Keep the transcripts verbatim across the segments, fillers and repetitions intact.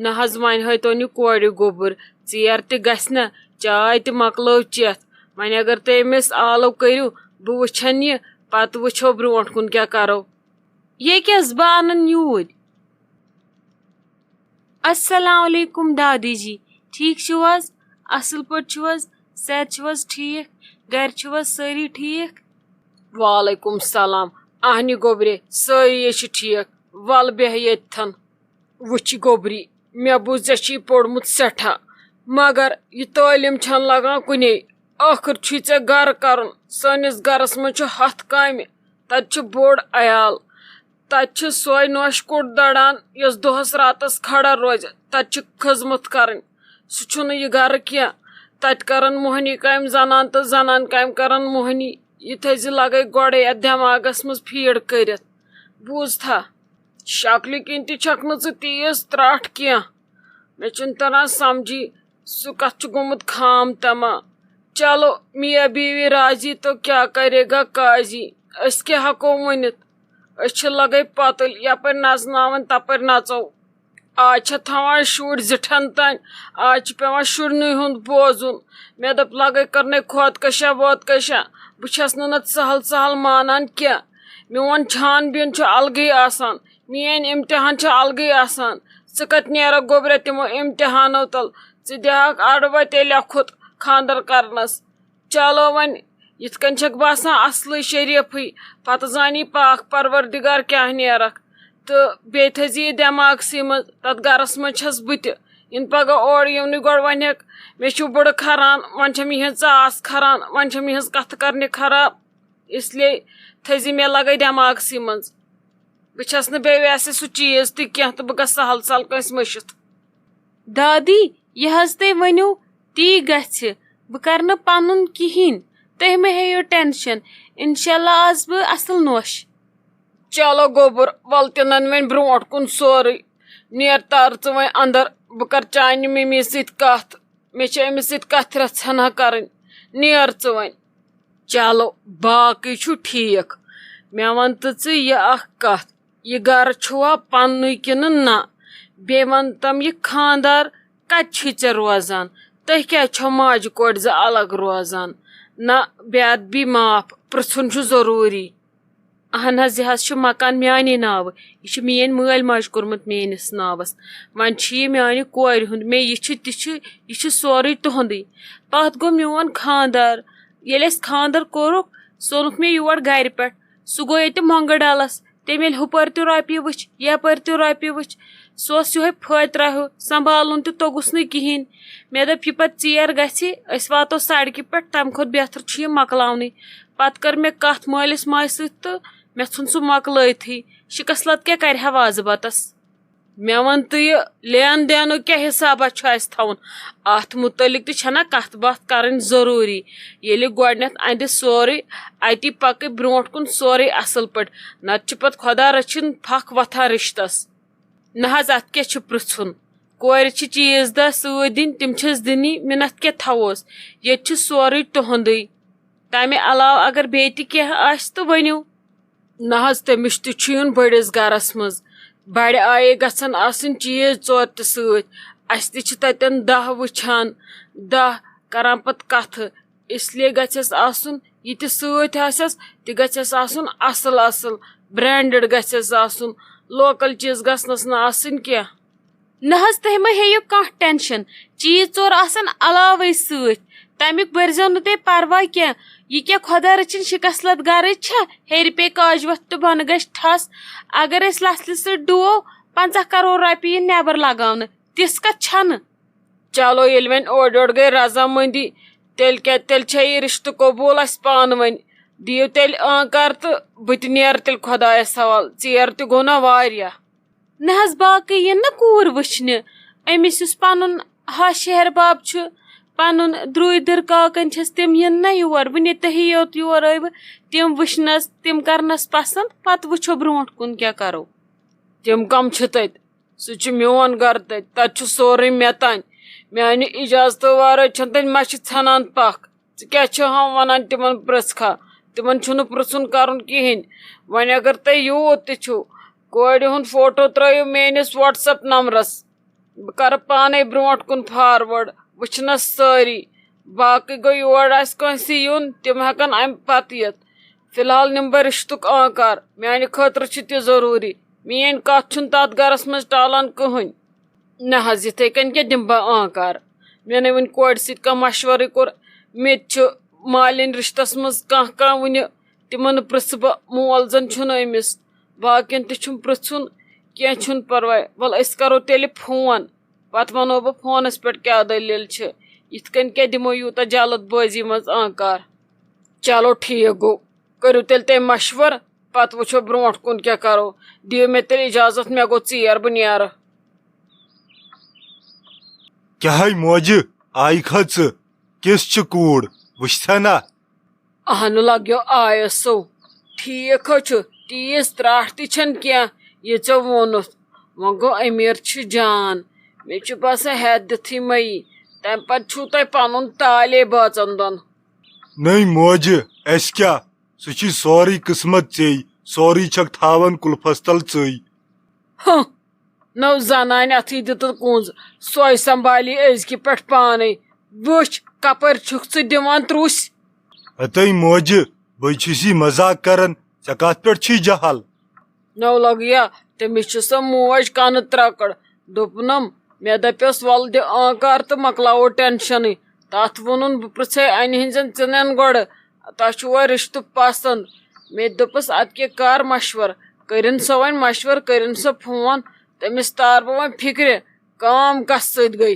نہ حظ، وۄنۍ ہٲیتون یہِ کورِ گوٚبُر، ژیر تہِ گژھِ نہ، چاے تہِ مۄکلٲو چٮ۪تھ۔ وۄنۍ اگر تُہۍ أمِس آلو کٔرِو، بہٕ وٕچھن یہِ، پتہٕ وٕچھو برونٛٹھ کُن کیٛاہ کرو۔ ییٚکیٛاہ حظ، بہٕ انن یوٗرۍ۔ السلام علیکم دادی جی، ٹھیٖک چھِو حظ؟ اصل پٲٹھۍ چھِو حظ؟ صحت چھِو حظ ٹھیٖک؟ گرِ چھِو حظ سٲری ٹھیٖک؟ وعلیکم السلام۔ اہنہِ گوٚبرے، سٲری ہے چھِ ٹھیٖک۔ وَلہٕ بیٚہہ ییٚتھَن۔ وٕچھ گوٚبری، مےٚ بوٗز ژےٚ چھُے پوٚرمُت سٮ۪ٹھاہ، مگر یہِ تعلیٖم چھَنہٕ لگان کُنے۔ ٲخٕر چھُے ژےٚ گرٕ کرُن۔ سٲنِس گرس منٛز چھُ ہَتھ کامہِ، تَتہِ چھُ بوٚڑ عیال۔ تَتہِ چھِ سۄے نوشہِ کوٚٹ دَڑان، یۄس دۄہَس راتَس کھڑا روزِ۔ تَتہِ چھِ خٔذمَت کَرٕنۍ۔ سُہ چھُنہٕ یہِ گَرٕ کینٛہہ۔ تَتہِ کَرَن موٚہنی کامہِ زَنان تہٕ زَنان کامہِ کَرَن موٚہنی۔ یہِ تھٲیزِ لَگَے گۄڈَے اَتھ دٮ۪ماغَس منٛز فیٖڈ کٔرِتھ۔ بوٗزتھا؟ شکلہِ کِنۍ تہِ چھَکھ نہٕ ژٕ تیٖژ ترٛٹھ کینٛہہ۔ مےٚ چھُنہٕ تَران سَمجھی، سُہ کَتھ چھُ گوٚمُت خام تما۔ چلو، میاں بیوی راضی تو کیا کرے گا قاضی۔ أسۍ کیٛاہ ہٮ۪کو ؤنِتھ؟ أسۍ چھِ لگے پتٕلۍ، یپٲرۍ نژناوان، تپٲرۍ نژو۔ آز چھِ تھاوان شُرۍ زِٹھن تام، آز چھِ پٮ۪وان شُرنٕے ہُنٛد بوزُن۔ مےٚ دوٚپ، لگے کٔرنَے خۄدکشا وۄدکشا۔ بہٕ چھَس نہٕ نتہٕ سہل سہل مانان کینٛہہ۔ میون چھان بیٖن چھُ الگٕے آسان، میٲنۍ امتحان چھِ الگٕے آسان۔ ژٕ کتہِ نیرکھ گوٚبرا تِمو امتحانو تل؟ ژٕ دِہاکھ اڈٕ وۄنۍ تیٚلہِ لیٚکھُت خانٛدر کرنس۔ چلو وۄنۍ، یِتھ کٔنۍ چھکھ باسان اصلٕے شریٖفٕے، پتہٕ زانی پاک پروردگار کیٛاہ نیرکھ۔ تہٕ بیٚیہِ تھٲیزِ یہِ دٮ۪ماغسٕے منٛز، تتھ گرس منٛز چھس بہٕ تہِ۔ یِنہٕ پگاہ اورٕ یِونٕے گۄڈٕ ونکھ، مےٚ چھُ بُڑٕ کھران، وۄنۍ چھم یِہنٛز ژاس کھران، وۄنۍ چھم یِہنٛز کتھٕ کرنہِ خراب۔ اس لیے تھٲیزِ مےٚ لگے دٮ۪ماغسٕے منٛز۔ بہٕ چھس نہٕ بیٚیہِ ویسے سُہ چیٖز تہِ کینٛہہ تہٕ بہٕ گژھٕ سہل سہل کٲنٛسہِ مٔشِتھ۔ دادی، یہِ حظ تُہۍ ؤنِو، تی گژھِ۔ بہٕ کرٕ نہٕ پنُن کِہیٖنۍ۔ تُہۍ مہ ہیٚیِو ٹینشن۔ انشاءاللہ آسہٕ بہٕ اصل نوش۔ چلو گوٚبُر، ول تہِ نن وۄنۍ برونٛٹھ کُن سورُے۔ نیر تر ژٕ وۄنۍ اندر، بہٕ کرٕ چانہِ مِمی سۭتۍ کتھ۔ مےٚ چھِ أمِس سۭتۍ کتھ رژھنا کرٕنۍ۔ نیر ژٕ وۄنۍ۔ چلو، باقٕے چھُ ٹھیٖک۔ مےٚ وَن تہٕ ژٕ یہِ اکھ کتھ، یہِ گرٕ چھُوا پننُے کِنہٕ نہ؟ بیٚیہِ وَن تم، یہِ خاندار کتہِ چھُے ژےٚ روزان؟ تُہۍ کیازِ چھو ماجہِ کورِ زٕ الگ روزان؟ نہ، بے ادبی معاف، پرژھُن چھُ ضروٗری۔ اہن حظ، یہِ حظ چھُ مکان میانے ناوٕ۔ یہِ چھُ میٲنۍ مٲلۍ ماجہِ کوٚرمُت میٲنِس ناوس۔ وۄنۍ چھُ یہِ میانہِ کورِ ہُنٛد۔ مےٚ یہِ چھُ تہِ چھُ، یہِ چھُ سورُے تُہُنٛدُے۔ پتھ گوٚو میون خاندار۔ ییٚلہِ اَسہِ خاندر کوٚرُکھ، سُہ اوٚنُکھ مےٚ یور گرِ پٮ۪ٹھ۔ سُہ گوٚو ییٚتہِ مۄنٛگہٕ ڈلس۔ تٔمۍ ییٚلہِ ہُپٲرۍ تہِ رۄپیہِ وٕچھ، یپٲرۍ تہِ رۄپیہِ وٕچھ، سُہ اوس یِہوٚے پھٲتۍ راہیوٗ، سنبھالُن تہِ توٚگُس نہٕ کِہیٖنۍ۔ مےٚ دوٚپ، یہِ پتہٕ ژیر گژھِ، أسۍ واتو سڑکہِ پٮ۪ٹھ، تمہِ کھۄتہٕ بہتر چھُ یہِ مۄکلاونٕے۔ پتہٕ کٔر مےٚ کتھ مٲلِس ماجہِ سۭتۍ تہٕ مےٚ ژھُن سُہ مۄکلٲیتھٕے۔ شکست لت کیٛاہ کرِ ہا وازٕ بتس؟ مےٚ وَن تہٕ، یہِ لین دینُک کیٛاہ حسابہ چھُ اَسہِ تھاوُن؟ اَتھ مُتعلِق تہِ چھَنا کَتھ باتھ کَرٕنۍ ضروٗری۔ ییٚلہِ گۄڈٕنٮ۪تھ اَندِ سورُے، اَتی پَکٕے برٛونٛٹھ کُن سورُے اَصٕل پٲٹھۍ، نَتہٕ چھِ پَتہٕ خۄدا رٔچھِن پھَکھ وۄتھان رِشتَس۔ نہ حظ، اَتھ کیٛاہ چھُ پرٛژھُن؟ کورِ چھِ چیٖز دہ سۭتۍ دِنۍ، تِم چھِس دِنی، مِنَتھ کیٛاہ تھاووس؟ ییٚتہِ چھُ سورُے تُہُنٛدُے۔ تَمہِ علاوٕ اگر بیٚیہِ تہِ کینٛہہ آسہِ تہٕ ؤنِو۔ نہ حظ، تٔمِس تہِ چھُ یُن بٔڑِس گرس منٛز۔ بڑِ آیے گژھن آسٕنۍ چیٖز ژور تہِ سۭتۍ۔ اسہِ تہِ چھِ تتٮ۪ن دہ وٕچھان، دہ کران پتہٕ کتھٕ۔ اس لیے گژھٮ۪س آسُن، یہِ تہِ سۭتۍ آسٮ۪س، تہِ گژھٮ۪س آسُن اصل اصل، برانڈڈ گژھٮ۪س آسُن۔ لوکل چیٖز گژھنس نہٕ آسٕنۍ کینٛہہ۔ نہ حظ، تُہۍ مہ ہیٚیِو کانٛہہ ٹینشن۔ چیٖز ژور آسن علاوے سۭتۍ، تمیُک بٔرزیو نہٕ تُہۍ پرواے کینٛہہ۔ یہِ کیٛاہ خۄدا رٔچھِن شکست لد گرٕچ چھا؟ ہیٚرِ پیٚیہِ کاجہِ وۄتھ تہٕ بۄنہٕ گژھِ ٹھس۔ اگر أسۍ لژھلہِ سۭتۍ ڈُوو، پنٛژاہ کرور رۄپیہِ یِن نٮ۪بر لگاونہٕ۔ تِژھ کتھ چھنہٕ۔ چلو، ییٚلہِ وۄنۍ اورٕ یورٕ گٔے رضامندی، تیٚلہِ کیٛاہ، تیٚلہِ چھا یہِ رشتہٕ قبوٗل اسہِ پانہٕ ؤنۍ؟ دِیِو تیٚلہِ آنکار تہٕ بہٕ تہِ نیرٕ تیٚلہِ خۄدایس حوالہٕ۔ ژیر تہِ گوٚو نا واریاہ۔ نہ حظ، باقٕے یِن نہ کوٗر وٕچھنہِ۔ أمِس یُس پنُن ہش ہیہر بب چھُ، پنُن درٛوے دٕر کاکن چھِس، تِم یِن نہ یور۔ وٕنہِ تُہی یوت یور ٲیوٕ، تِم وٕچھنس، تِم کرنس پسند، پتہٕ وٕچھو برونٛٹھ کُن کیٛاہ کرو۔ تِم کم چھِ تتہِ؟ سُہ چھُ میون گرٕ تتہِ، تتہِ چھُ سورُے مےٚ تام۔ میانہِ اجازتہٕ ورٲے چھَنہٕ تتہِ مَچھِ ژھٮ۪نان پکھ۔ ژٕ کیٛاہ چھُ ہم ونان تِمن پرٛژھکھا؟ تِمن چھُنہٕ پرٛژھُن کرُن کِہیٖنۍ۔ وۄنۍ اگر تۄہہِ یوٗت تہِ چھُو، کورِ ہُنٛد فوٹو ترٲیِو میٲنِس WhatsApp نمبرس۔ بہٕ کرٕ پانے برونٛٹھ کُن فاروٲڈ، وٕچھنس سٲری۔ باقٕے گوٚو، یور آسہِ کٲنٛسہِ یُن، تِم ہٮ۪کن امہِ پتہٕ یِتھ۔ فی الحال نِمہٕ بہٕ رِشتُک آنکار، میانہِ خٲطرٕ چھُ تہِ ضروٗری۔ میٲنۍ کتھ چھُنہٕ تتھ گرس منٛز ٹالان کٕہٕنۍ۔ نہ حظ، یِتھے کٔنۍ کیٛاہ دِمہٕ بہٕ آنکار؟ مےٚ نے وُنہِ کورِ سۭتۍ کانٛہہ مشورٕے کوٚر۔ مےٚ تہِ چھُ مالِنۍ رِشتَس منٛز کانٛہہ کانٛہہ وُنہِ، تِمَن نہٕ پرٛژھٕ بہٕ، مول زَن چھُنہٕ أمِس۔ باقیَن تہِ چھُم پرٛژھُن، کینٛہہ چھُنہٕ پَرواے۔ وَلہٕ أسۍ کَرو تیٚلہِ فون، پَتہٕ وَنو بہٕ فونَس پٮ۪ٹھ کیٛاہ دٔلیٖل چھِ۔ یِتھ کٔنۍ کیٛاہ دِمو یوٗتاہ جلد بٲزی منٛز آنکار؟ چلو ٹھیٖک گوٚو، کٔرِو تیٚلہِ تُہۍ مشوَرٕ، پَتہٕ وٕچھو برونٛٹھ کُن کیٛاہ کَرو۔ دِیِو مےٚ تیٚلہِ اِجازت، مےٚ گوٚو ژیر، بہٕ نیرٕ۔ کیٛاہ ہے موجہِ، آیہِ کھا ژٕ؟ کِژھ چھِ کوٗر؟ وٕچھتھا نا؟ اہنُ لگیو آیس سو۔ ٹھیٖک حظ چھُ، تیٖژ ترٛٹھ تہِ چھَنہٕ کینٛہہ، یہِ ژےٚ ووٚنُتھ۔ وۄنۍ گوٚو أمیٖر چھِ جان۔ مےٚ چھُ باسان ہٮ۪تھ دِتھٕے مَیی۔ تَمہِ پتہٕ چھُو تۄہہِ پنُن تالے بٲژن دۄن۔ نٔے موجہِ، اَسہِ کیٛاہ؟ سُہ چھُے سورُے قٕسمت ژےٚ، سورُے چھکھ تھاوان کُلفس تل ژٕے۔ ہہ، نٔو زنانہِ اتھٕے دِتُن کُنٛز، سۄے سنبھالی أزکہِ پٮ۪ٹھ پانے۔ وٕچھ، کپٲرۍ چھُکھ ژٕ دِوان ترُس؟ ہتے موجہِ، بے چھُسی مذاق کران، ژےٚ کتھ پٮ۪ٹھ چھُے جہل؟ نو لگیا، تٔمِس چھِ سۄ موج کنہٕ ترکڑ۔ دوٚپنم، مےٚ دپیس، ول دِ آنکار تہٕ مۄکلاوو ٹینشنٕے۔ تتھ ووٚنُن، بہٕ پرژھے انہِ ہٕنٛزن ژٕنٮ۪ن گۄڈٕ، تۄہہِ چھُوا رشتہٕ پسند؟ مےٚ تہِ دوٚپُس، ادٕ کیٛاہ کر مشور؟ کٔرِن سۄ وۄنۍ مشور، کٔرِن سۄ فون۔ تٔمِس تار بہٕ وۄنۍ فکرِ، کٲم کس سۭتۍ گٔے؟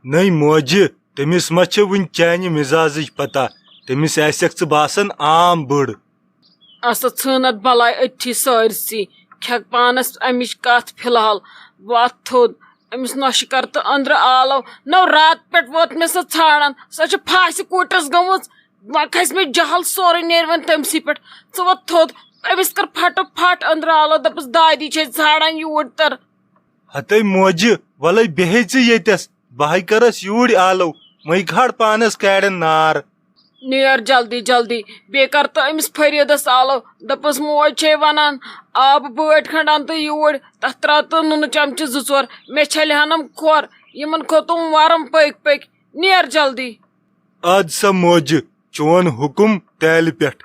نٔے موجہِ، تٔمِس ما چھِ وُنہِ چانہِ مزازٕچ پتہ؟ تٔمِس آسٮ۪کھ ژٕ باسان عام بٔڑ۔ اسا ژھٕن اتھ بلاے أتھی سٲرسٕے، کھٮ۪کھ پانس امِچ کتھ فی الحال۔ وۄتھ تھوٚد، أمِس نۄشہِ کر تہٕ أنٛدرٕ آلو۔ نو راتہٕ پٮ۪ٹھ ووت مےٚ سۄ ژھانڈان، سۄ چھِ پھاسہِ کوٗٹس گٔمٕژ۔ وۄنۍ کھسہِ مےٚ جہل، سورُے نیرِ وۄنۍ تٔمسٕے پٮ۪ٹھ۔ ژٕ وۄتھ تھوٚد، أمِس کر پھٹہٕ پھٹ أنٛدرٕ آلو، دپس، دادی چھے ژھانڈان، یوٗرۍ تر۔ ہتے موجہِ، ولے بیہے ژٕ ییٚتس، بہے کرس یوٗرۍ آلو، مے کھار پانس کاڑن نار۔ نیر جلدی جلدی، بیٚیہِ کر تہٕ أمِس فریٖدس آلو، دپس، موج چھے ونان، آب بٲٹۍ کھنڈ ان تہٕ یوٗرۍ، تتھ ترٛاو تہٕ نُنہٕ چمچہٕ زٕ ژور، مےٚ چھلہِ ہنم کھۄر، یِمن کھوٚتُم ورم پٔکۍ پٔکۍ۔ نیر جلدی۔ اد سا موجہِ، چون حُکم تیلہِ پٮ۪ٹھ۔